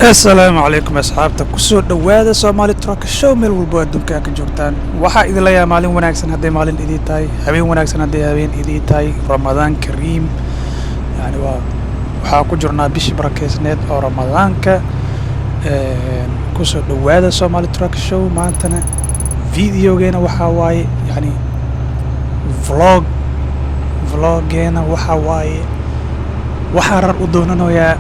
Asalaamu calaykum asxaabta, kusoo dhowaada Soomaali Truck Show. Meel walbo adduunka ka joogtaan, waxaa idin leeyahay maalin wanaagsan hadday maalin idii tahay, habeen wanaagsan hadday habeen idii tahay. Ramadaan kariim. Yani waa waxaa ku jirnaa bishii barakeysneed oo Ramadaanka. Kusoo dhowaada Soomaali Truck Show. Maantana videogeena waxaa waaye, yani vlog, vloggeena waxaa waaye waxaa rar u doonanayaa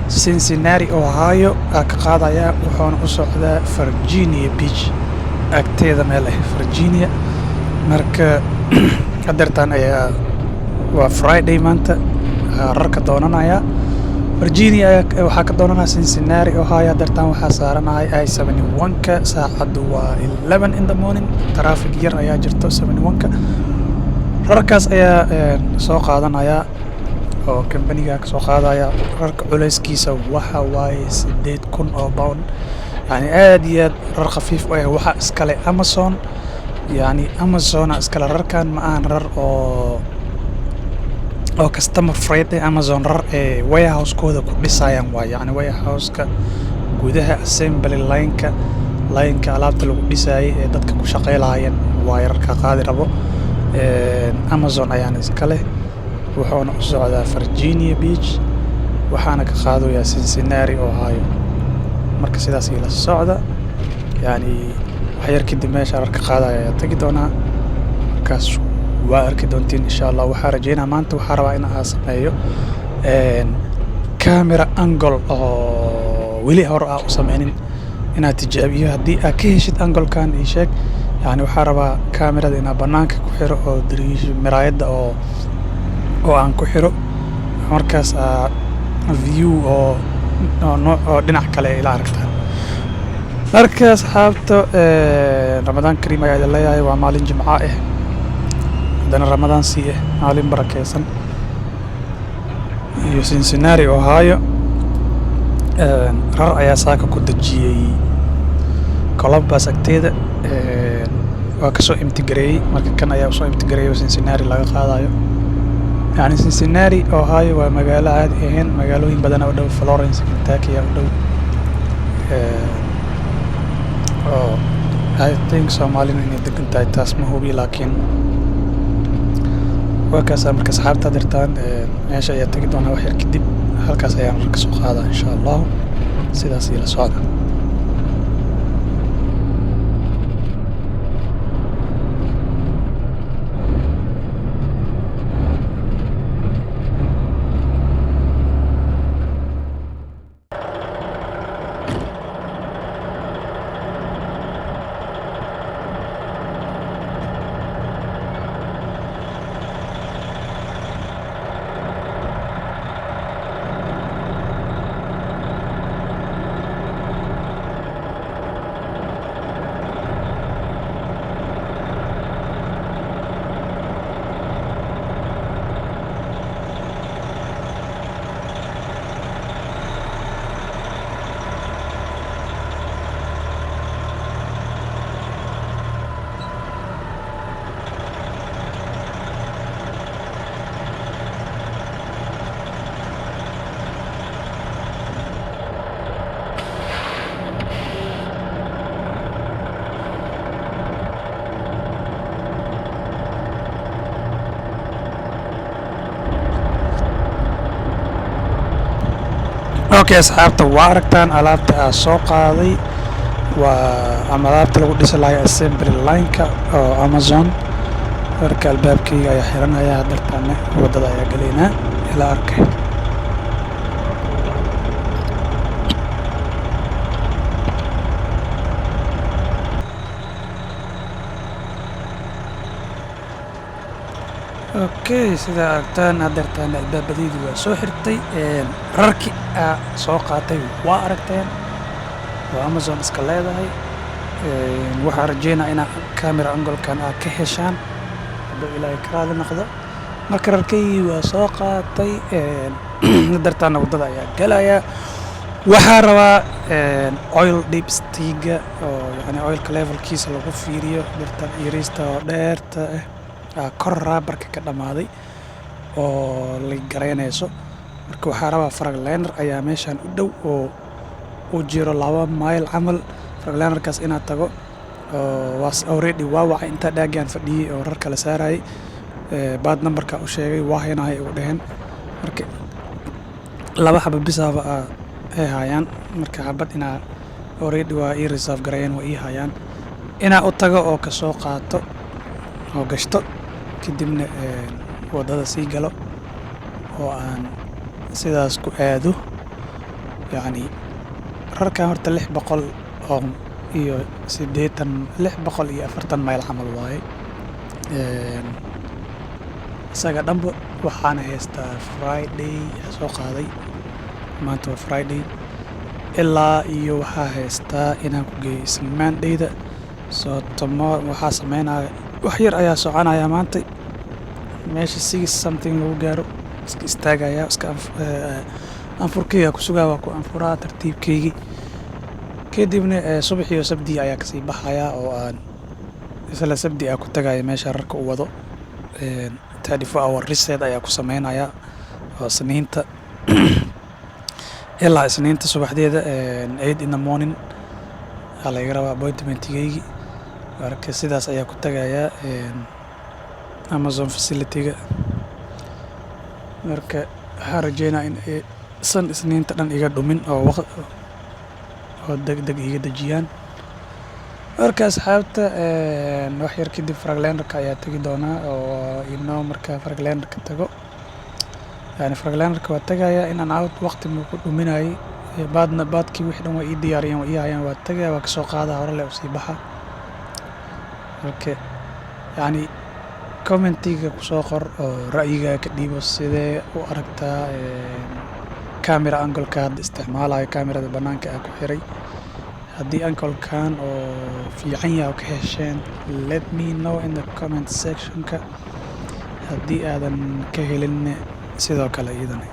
Cincinnati, Ohio aa ka qaadayaa, wuxuuna u socdaa Virginia Beach agteeda meel ah, Virginia. Marka hadeertaan ayaa waa Friday maanta, rarka doonanayaa Virginia ayaa waxaa ka doonanaya Cincinnati, Ohio. Hadeertaan waxaa saaranahay I-71-ka. Saacaddu waa 11 in the morning. Traffic yar ayaa jirto 71-ka. Rarkaas ayaa soo qaadanayaa oo kambaniga ka soo qaadaya. Rarka culeyskiisa waxa waaye 8000 oo pound, yani aad iyo aad rar khafiif u ah. Waxaa iskale Amazon, yani Amazona iskale rarkan. Ma ahan rar oo customer freight eh. Amazon rar ee warehouse-kooda ku dhisayaan waay, yani warehouse-ka gudaha assembly line-ka, line-ka alaabta lagu dhisayay ee dadka ku shaqey lahaayeen waay. Rarka qaadi rabo Amazon ayaana iska leh, wuxuuna u socdaa Virginia Beach, waxaana ka qaadayaa Cincinnati, Ohio. Marka sidaas ila socda, yani wax yar kadib meesha rarka qaadaya ayaa tegi doonaa, markaas waa arki doontiin insha Allah. Waxaa rajeynaa maanta, waxaa rabaa in aan sameeyo camera angle oo weli hor aa u sameynin inaad tijaabiyo. Haddii aad ka heshid angle-kan ii sheeg. Yani waxaa rabaa kamerada inaa banaanka ku xiro oo dariish miraayadda oo aan ku xiro, markaas aa view oo nooc oo dhinac kale ila aragtaan. Marka asxaabta, Ramadaan kariim ayaa idin leeyahay. Waa maalin Jimco ah, haddana Ramadaan sii ah, maalin barakeysan. Iyo Cincinnati, Ohio, rar ayaa saaka ku dejiyey Columbus agteeda, waa kasoo empty gareeyey. Marka kan ayaa usoo empty gareeyey oo Cincinnati laga qaadayo. Yani Cincinnati, Ohio waa magaalo caadi ahayn, magaalooyin badan u dhow. Florence, Kentucky ayaa u dhow, oo I think Soomaalina inay degan tahay, taas ma hubi, laakiin waa kaasaa. Marka asxaabta, dirtaan meesha ayaa tegi doonaa wax yar kadib, halkaas ayaan marka soo qaadaa insha Allahu. Sidaas ila socda. Okay asxaabta, waa aragtaan alaabta aa soo qaaday, waa ama alaabta lagu dhisi lahay assembly line-ka oo Amazon. Marka albaabkayga ayaa xiranaya hadartaane, waddada ayaa gelaynaa, ila arkay. Okay, sidaa aragtaan hadeertaan albaabadaydu waa soo xirtay. Rarki aa soo qaatay waa aragteen, waa Amazon iska leedahay. Waxaa rajeynaa inaa camera angle-kan aad ka heshaan hadduu Ilaahay ka raali noqdo. Marka rarkaygii waa soo qaatay, hadeertaana waddada ayaa gelaya. Waxaa rabaa oil dipstick-ga oo yani oilka levelkiisa lagu fiiriyo. Birtan yariista oo dheerta ah kor rubber-ka ka dhammaaday oo la garaynayso. Marka waxaa rabaa Freightliner ayaa meeshan u dhow oo U jiro 2 mayl camal Freightlinerkaas inaad tago oo waas already waa wacay intaa dhaagaan fadhiyey oo rar kala saarayay. Part numberka u sheegay, waa haynahay ugu dheheen. Marka laba xaba bisaaba ay hayaan. Marka xabad inaa already waa ii reserve gareeyeen, waa ii hayaan, inaa u tago oo kasoo qaato oo gashto, kadibna waddada sii galo oo aan sidaas ku aado. Yacni rarkan horta 680, 640 mayl camal waaye isaga dhanba. Waxaana haystaa Friday soo qaaday, maanta waa Friday, ilaa iyo waxaa haystaa inaan ku geeyo isla Mondayda. So tomorrow waxaa sameynaya wax yar ayaa soconaya maanta. Meesha six something lagu gaaro iska istaagaya, iska anfurkeyga ku sugaa, waa ku anfuraa tartiibkeygii. Kadibna subaxiyo Sabdi ayaa kasii baxaya oo aan isla Sabdi ah ku tagaya meesha rarka u wado. 34 hour reset ayaa ku sameynaya oo Isniinta ilaa Isniinta subaxdeeda 8 in the morning aa laga rabaa appointmentgeygii. Marka sidaas ayaa ku tagayaa Amazon facility-ga. Marka waxaan rajeynaya in aysan Isniinta dhan iga dhumin oo waq oo deg deg iga dejiyaan. Marka asxaabta, wax yar kadib Freightlinerka ayaa tegi doonaa oo inoo. Marka Freightlinerka tago, yani Freightlinerka waa tagaya in aan out, waqti ma ku dhuminayay. Baadna baadkii wixii dhan waa ii diyaariyeen, waa ii hayaan. Waa tagaya, waa kasoo qaada, hore le usii baxa. Marka yacni commentiga kusoo qor oo ra'yigaaga ka dhiibo, sidee u aragtaa camera angle-ka hadda isticmaalayo, camerada banaanka ah ku xiray? Haddii angle-kan oo fiican yahay oo ka hesheen, let me know in the comment sectionka. Haddii aadan ka helin, sidoo kale iyadana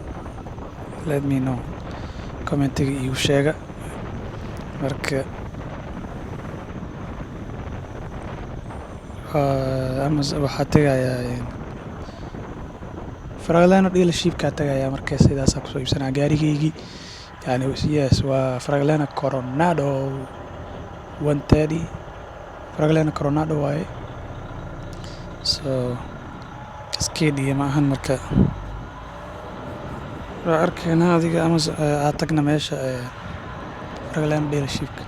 let me know, commentiga iigu sheega. Marka Amazon waxaa tegayaa, Freightliner dealershipkaa tagayaa. Marka sidaasaa kusoo iibsanaa gaarigeygii. Yani yes, waa Freightliner Coronado 130, Freightliner Coronado waaye. So Cascadia ma ahan. Marka waa arkaynaa adiga ama aad tagna meesha Freightliner dealershipka.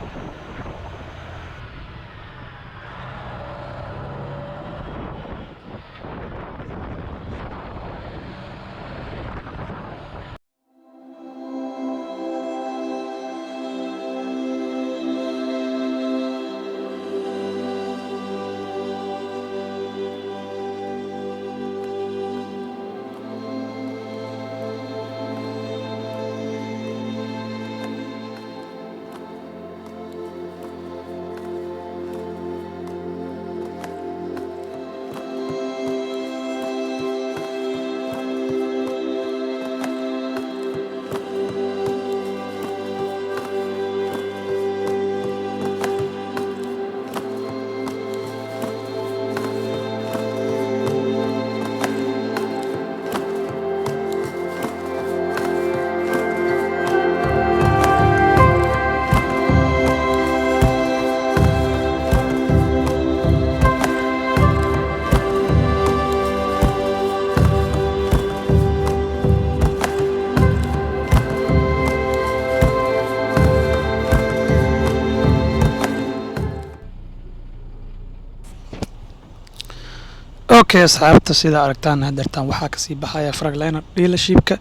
Okay asxaabta, sida aragtaan hadeertaan waxaa kasii baxaya Freightliner dealershipka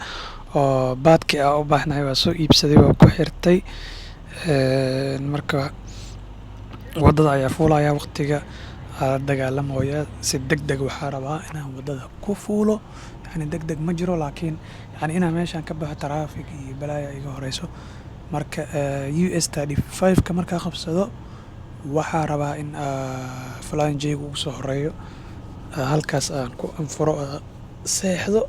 oo part-kii aa u baahnahay waa soo iibsaday, waa ku xirtay. Marka waddada ayaa fuulaya, waqtiga aa dagaalamaya. Si deg deg waxaa rabaa inaan waddada ku fuulo. Yani deg deg ma jiro, laakiin yani inaan meeshaan ka baxo, traffic iyo balaaya iga horeyso. Marka US 35 ka markaa qabsado, waxaa rabaa in Flying J ugu soo horeeyo, halkaas aan ku anfuro, seexdo,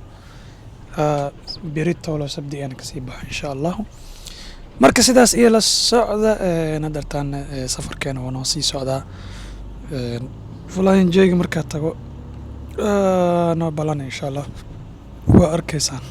berito Sabdi aan kasii baxo insha Allahu. Marka sidaas iyo la socda. Hadeertaan safarkeena waa noo sii socdaa. Flying J-ga markaa tago noo balana insha Allah, waa arkaysaan.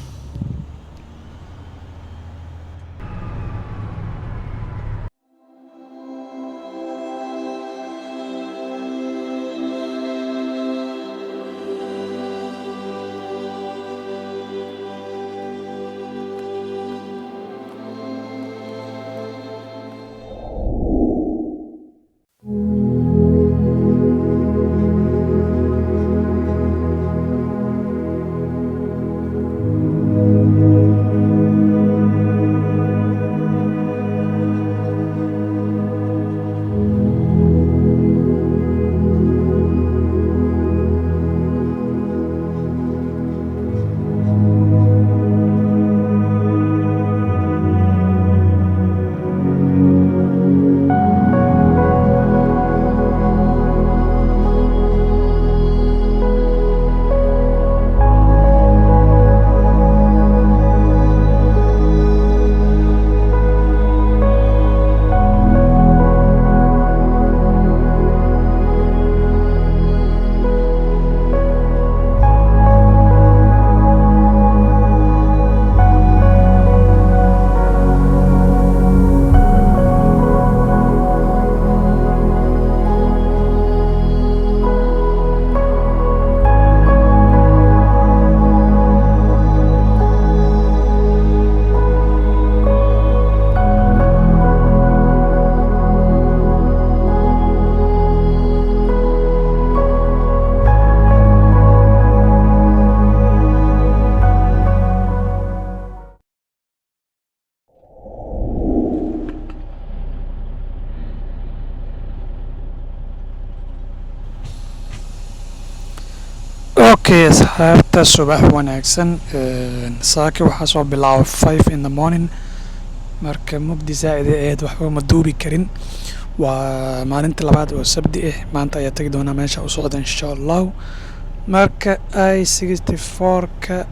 Okay, asxaabta, subax wanaagsan. Saaki waxaa soo bilaabay 5 in the morning. Marka mugdi zaa'id ay ahayd, waxba ma duubi karin. Waa maalinta labaad oo Sabdi ah. Maanta ayaa tagi doonaa meesha u socda, insha Allahu. Marka I-64-ka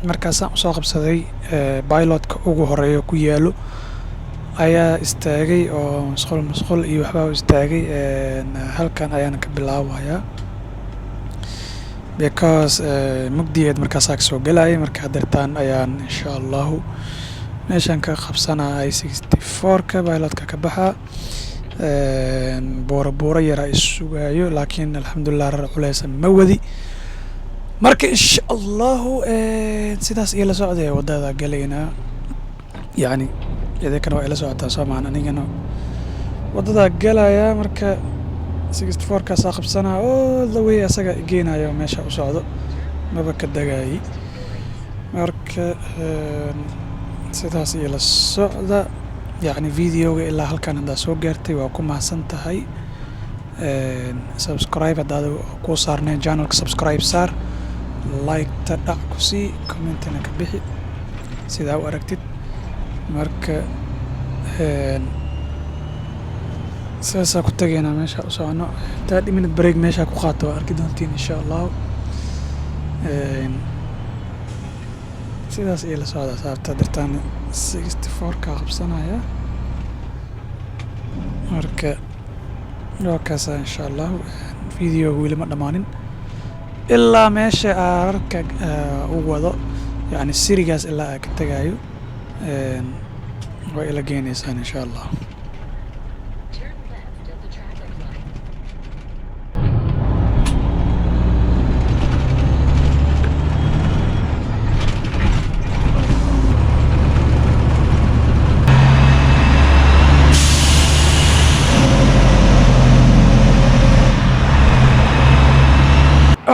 markaasaan usoo qabsaday, pilotka ugu horeeya ku yaalo ayaa istaagay oo musqul musqul iyo waxbaa u istaagay. Halkan ayaana ka bilaabayaa because mugdiyeed markaasaa kasoo gelayay. Marka hadeertaan ayaan, insha Allahu, meeshaan ka qabsanaa I-64-ka pilotka ka baxaa. Buuro buuro yaraa isugaayo, laakiin alxamdulilah rar culeysa ma wadi. Marka insha Allahu sidaas iyo la socday waddada galaynaa. Yacni idinkana waa ila socotaa, soo mahan? Anigana waddadaa galayaa. Marka 64-kaasaa qabsanaa all the way, asaga igeenayo meesha u socdo, maba ka degaayi. Marka sidaas iyo la socda. Yacni videoga ilaa halkan haddaa soo gaartay, waa ku mahadsan tahay. Subscribe haddaad kuu saarneen channelka, subscribe saar, like-ta dhac ku sii, commentina ka bixi sidaa u aragtid. Marka sidaasaa ku tegaynaa meesha u socono. 30 minute break meeshaa ku qaato waa arki doontiin, insha Allahu. Sidaas iyo la socda, saabta dirtaan 64-ka qabsanaya. Marka waa kaasa, insha Allahu. Videoga weli ma dhammaanin ilaa meesha aararka u wado, yacni sirigaas ilaa aa ka tegayo waa ila geenaysaan, insha Allah. Turn left at the traffic light.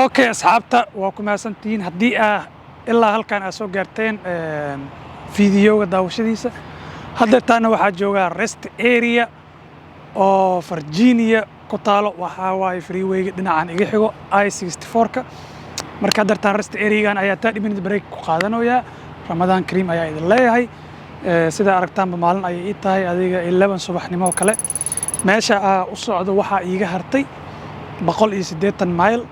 Okay, asxaabta, waa ku mahadsantihiin haddii aa ilaa halkan aad soo gaarteen videoga daawashadiisa. Haddeertaana waxaa joogaa rest area oo Virginia ku taalo. Waxaa waaye freewayga dhinacan iga xigo I-64-ka. Marka haddeertaan rest areagan ayaa 30 minute break ku qaadanayaa. Ramadaan kariim ayaa idin leeyahay. Sidaa aragtaanba maalin ayay ii tahay, adiga 11 subaxnimo oo kale. Meesha aa u socdo waxaa iiga hartay 180 mile.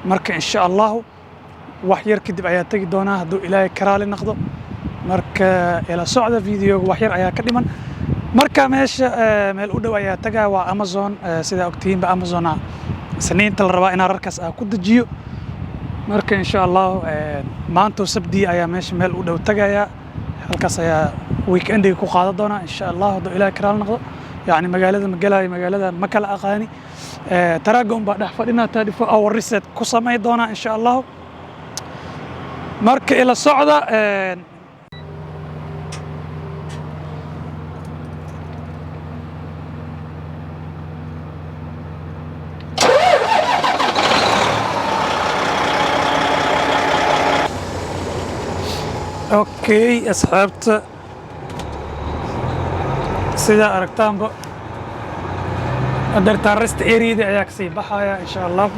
Marka insha Allahu wax yar kadib ayaa tegi doonaa, hadduu Ilaahay karaali noqdo. Marka ila socda videoga, wax yar ayaa ka dhiman. Marka meesha meel u dhow ayaa tagaa, waa Amazon. Sidaa ogtihiinba Amazona Isniinta la rabaa inaan rarkaas aa ku dejiyo. Marka insha Allahu maanta oo Sabdi ayaa meesha meel u dhow tagayaa. Halkaas ayaa weekendiga ku qaadan doonaa, insha Allah, hadduu Ilaahay karaali noqdo. Yacni magaalada ma gelaayo, magaalada ma kala aqaani. Taraaga un baa dhex fadhinaa, 34 hour reset ku samay doonaa, insha Allahu. Marka ila socda. Okay, asxaabta, sidaa aragtaanba adeertaan rest areada ayaa kasii baxaya, insha Allah.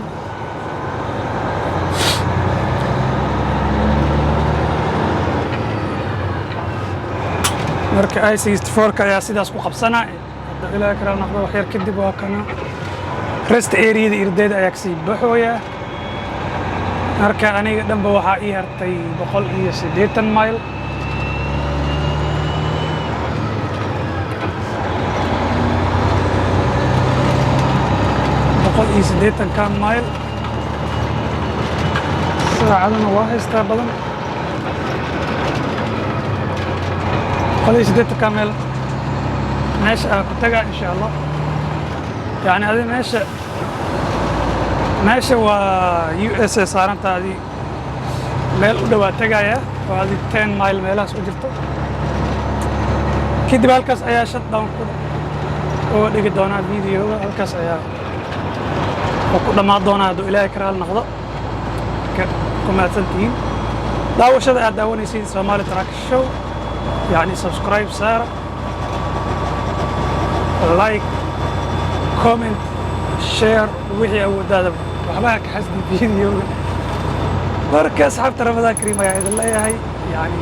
Marka I-64-ka ayaa sidaas ku qabsanaa, hadda Ilaa kala noqdo. Wax yar kadib waa kana rest areada irdeeda ayaa kasii baxooya. Marka aniga dhanba waxaa ii hartay 180 mile. 180-ka mile saacaduna waa haystaa badan. 180-ka meel meesha aa ku tagaa, insha Allah. Yani adi meesha waa USA saaranta, adi meel u dhowaa tagaya oo adi 10 mile meelahaas u jirto. Kadib halkaas ayaa shutdown ku uga dhigi doonaa videoga. Halkaas ayaa oo ku dhammaan doonaa, hadduu Ilaahay ka raali noqdo. Ku mahadsantihiin daawashada aad daawanaysiin Somali Truck Show. Yani subscribe saara, like, comment, share, wixii awooddaada. Waxba ha ka xasdi videoga. Marka asxaabta, Ramadaan kariim ayaa idin leeyahay. Yani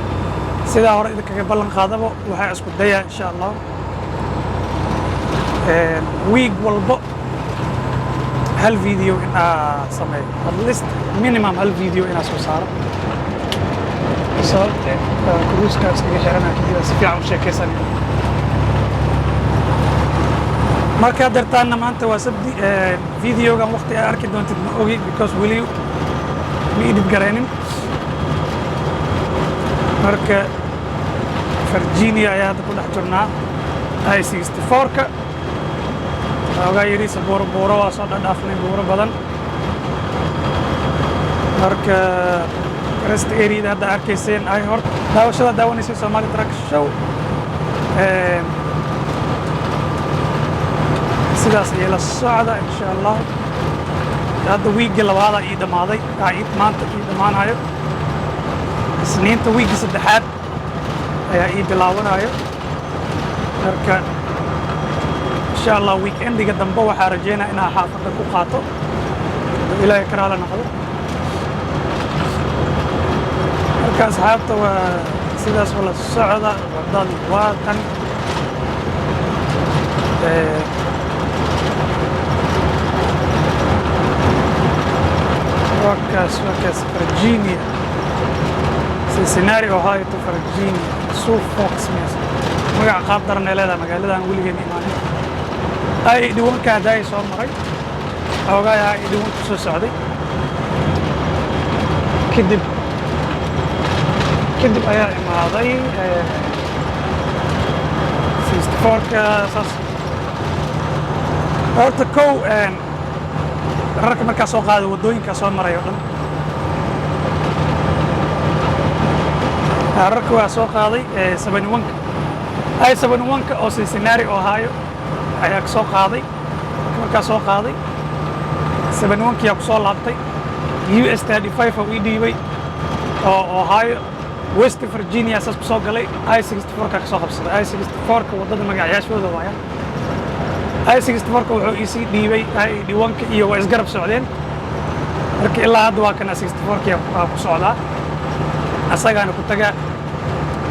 sidaa hore idinkaga ballan qaadaba, waxaa isku dayaa insha Allah week walbo hal video in aa sameeyo, at least minimum hal video inaa soo saaro. Sababte cruise-ka iskaga xiranaa, kadib aan si fiican u sheekaysanaya. Markaa dartaanna maanta waa Sabdi. Videogan waqti aa arki doontid ma ogi, because weli ma edit garaynin. Marka Virginia ayaa hadda ku dhex jirnaa, I-64-ka xoogaa yariisa, buuro buuro waa soo dhadhaafnay, buuro badan. Marka rest area hadda arkayseen ay hor daawashada daawanaysay Somali Truck Show. Sidaas ayay la socda insha Allah. Hadda wiiggii labaadaa ii dhammaaday, maanta ii dhammaanayo. Isniinta wiiggii saddexaad ayaa ii bilaabanayo. Marka insha Allah weekendiga dambe waxaa rajeynaya inaa xaafadda ku qaato, hadduu Ilaahay ka raali noqdo. Marka asxaabta, waa sidaas wala socda. Waddadu waa tan. Waa kaas Virginia, Cincinnati, Ohio to Virginia, Sioux Fox mees magaca qaab daran ay leedahay magaaladan. Weligeen imaanin. I-81-ka haddaay soo maray xoogaa, I-81 ku soo socday. Kadib ayaa imaaday 64-ka. Saas horta kow rarka markaa soo qaaday, waddooyinkaa soo maray oo dhan rarka waa soo qaaday. 71-ka, I-71-ka oo Cincinnati, Ohio ayaa ka soo qaaday. Markaa soo qaaday, 71-kiyaa ku soo laabtay, US 35 oo ii dhiibay oo Ohio, West Virginia saas ku soo galay. I-64-ka ka soo qabsaday. I-64-ka waddada magacyaashooda waaya. I-64-ka wuxuu iisii dhiibay I-81-ka iyo waa isgarab socdeen. Marka ilaa hadda waa kana 64-kii aa ku socdaa, asagaana ku tagaa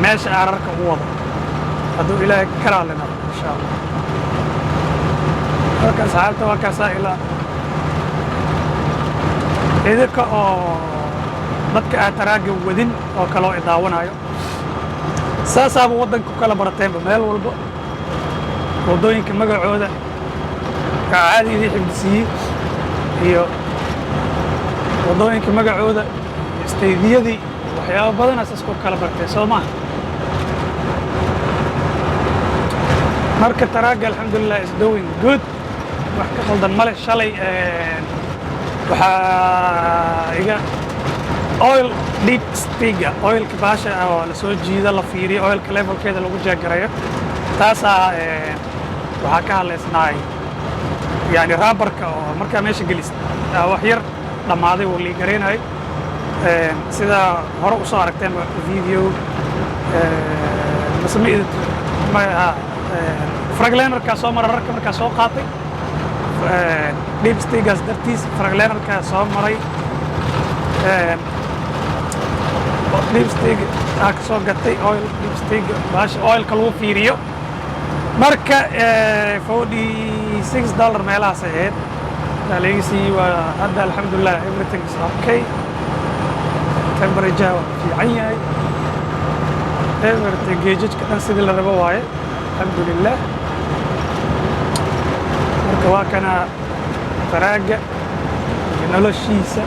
meesha ararka u wado, hadduu Ilaahay ka raali noqdo insha Allah. Marka asxaabta, waa kaasaa. Ilaa idinka oo dadka aad taraaga wadin oo kaloo i daawanayo, saasaaba waddanka ku kala barateenba. Meel walba waddooyinka magacooda kaa caadi idii xifdisiiyey iyo waddooyinka magacooda, state-yadii, waxyaabo badana saas ku kala bartee, soo maaha? Marka taraaga alxamdulilah is doing good, wax ka khaldan male. Shalay waxaa iga oil dipstick-ga, oilka baasha oo lasoo jiido, la fiiriyo oilka levelkeeda lagu check gareeyo, taasaa waxaa ka hadlaysnaay, yani rubber-ka oo markaa meesha gelis wax yar dhammaaday, wuu leak garaynayay. Sida hore usoo aragteen video mase ma idin Freightliner-kaa soo mara rarka markaa soo qaatay, dipstick-gaas dartiis Freightliner-kaa soo maray, dipstick aa ka soo gatay, oil dipstick, baasha oilka lagu fiiriyo. Marka $46 meelahaas ay ahayd aa laga siiyey. Waa hadda alxamdulilah, everything is okay, temperature waa fiican yahay, everything, gauge-ka dhan sidii la rabo waaye, alxamdulilah. Marka waa kana taraaga iyo noloshiisa.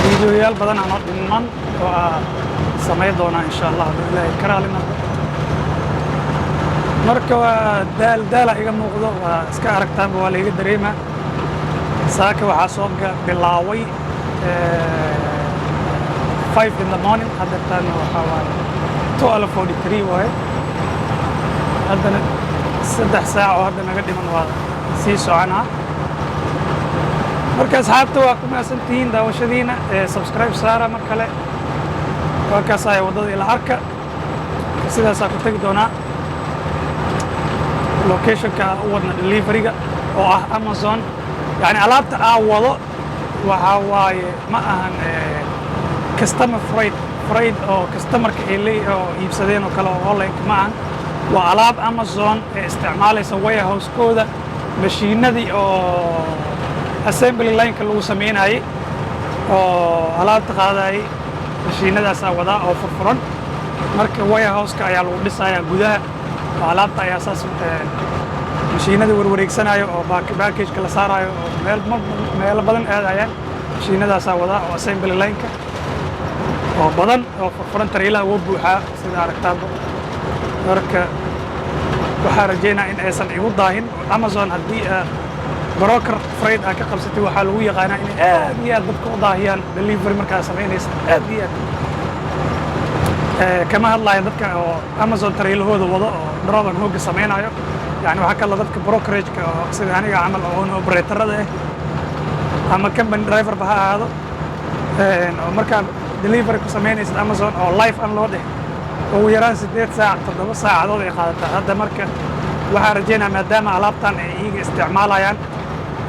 Videoyaal badan aanoo dhiman oo aa samayn doonaa insha Allah, hadduu Ilaahay ka raali noqdo. Marka waa daal, daala iga muuqdo, waa iska aragtaanba, waa laiga dareemaa. Saaka waxaa soo bilaaway 5 in the morning, haddeertaana waxaa waaye 12:43 waaye. Haddana 3 saac oo hadda naga dhiman waa sii soconaa. Marka asxaabta, waa ku mahadsantihiin daawashadiina. Subscribe saara. Mar kale waa kaas aya waddada ila arka. Sidaasaa ku tegi doonaa locationka u wadna deliveryga oo ah Amazon. Yani alaabta aa wado waxaa waaye ma ahan customer freight, freight oo customerka ay leey oo iibsadeen oo kale oo online ma ahan. Waa alaab Amazon ee isticmaalaysa warehouse-kooda, mashiinadii oo assembly line-ka lagu sameynayay oo alaabta qaadayay, mashiinadaasaa wadaa oo furfuran. Marka warehouse-ka ayaa lagu dhisayaa gudaha oo alaabta ayaa saas mashiinada warwareegsanayo oo package-ka la saarayo oo meel meelo badan aadayaan, mashiinadaasaa wadaa oo assembly line-ka oo badan oo furfuran. Tariilaha wuu buuxaa sida aragtaaba. Marka waxaa rajaynaa in aysan igu daahin. Amazon haddii broker freight aa ka qabsatay, waxaa lagu yaqaanaa inay aad iyo aad dadka u daahiyaan delivery markaa samaynaysa, aad iyo aad. Kama hadlayo dadka oo Amazon tariilahooda wado oo drop and hook-ga samaynayo. Yani waxaa kala dadka brokerage-ka oo sida aniga camal oo owner operatorada ah ama company driver ba ha ahaado, oo markaa delivery ku samaynaysid Amazon oo live unload eh, ugu yaraan 8 saac, 7 saacadood ay qaadataa. Hadda marka waxaa rajaynaa maadaama alaabtan ay iyaga isticmaalayaan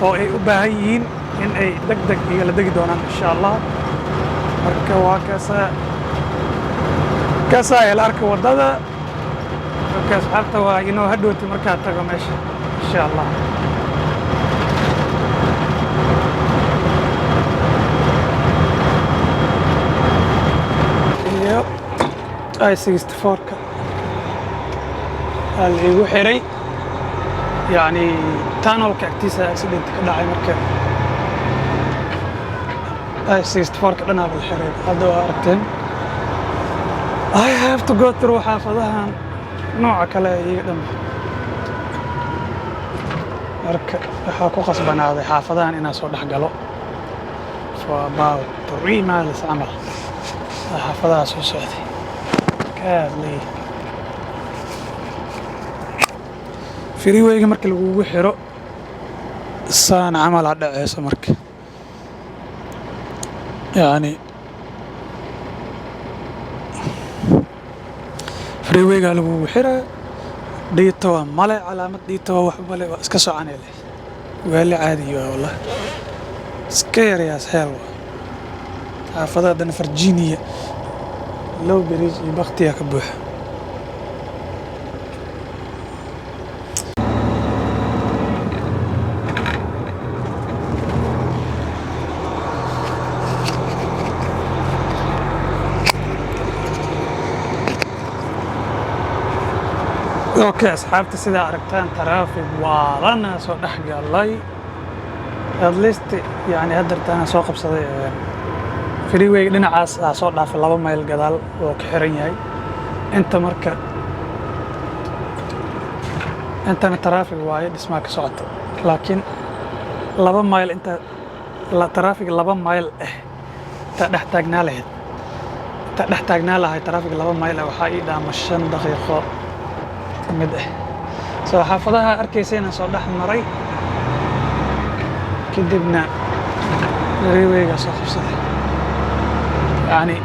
oo ay u baahan yihiin in ay deg deg igala degi doonaan, insha Allah. Marka waa kaasa kaasaa la arka waddada. Marka asxaabta, waa inoo hadhowti markaa tago meesha, insha Allah. Iyo I-64-ka aa la igu xiray, yacni tunnelka agtiisa accident ka dhacay. Marka I-64-ka dhanaa la xiray hadda, waa aragteen. I have to go through xaafadahan nooca kale iyaga dhan. Marka waxaa ku qasbanaaday xaafadahan inaan soo dhex galo for about 3 miles camal aa xaafadaha soo socday. Golly, freewayga marka lagugu xiro saan camal aa dhaceyso. Marka yacni freewayga lagugu xiraa, detour male, calaamad detour wax male, waa iska soconay leh. Waali caadi waa wallah, iska yarayaas heel waa xaafadaha dhan. Virginia low bridge iyo baktiya ka buuxa. Okay asxaabta, sidaa aragtaan traffic waalana soo dhex galay. At least yani haddartaana soo qabsaday freeway dhinacaas aa soo dhaafay 2 mayl gadaal oo ka xiran yahay inta. Marka intana traffic waaye, dhismaa ka socota, laakiin 2 mayl inta traffic 2 mayl ah inta dhex taagnaa lahayd, inta dhex taagnaa lahay traffic 2 mayl ah, waxaa ii dhaama 5 daqiiqo ka mid ah. So xaafadaha arkaysayna soo dhex maray, kadibna freewayga soo qabsaday. Yacni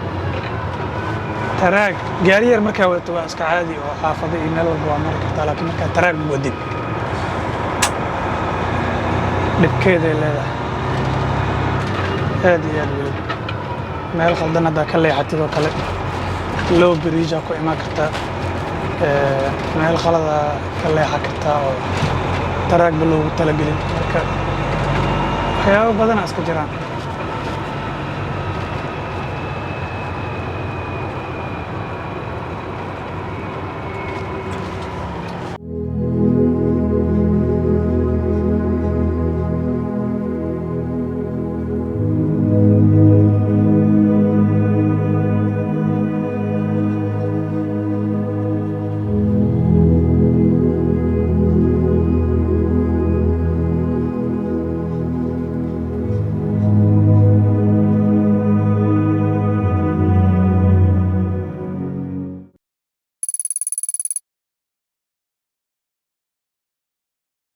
truck gaari yar markaa wadato waa iska caadi oo xaafado iyo meel walba waa mari kartaa, laakiin markaa truck wadid dhibkeeday leedahay aad iyo aad. Weliba meel khaldan haddaa ka leexatid oo kale, low bridge ku imaan kartaa, meel khalada ka leexa kartaa oo truckba loogu talagelin. Marka waxyaabo badana iska jiraan.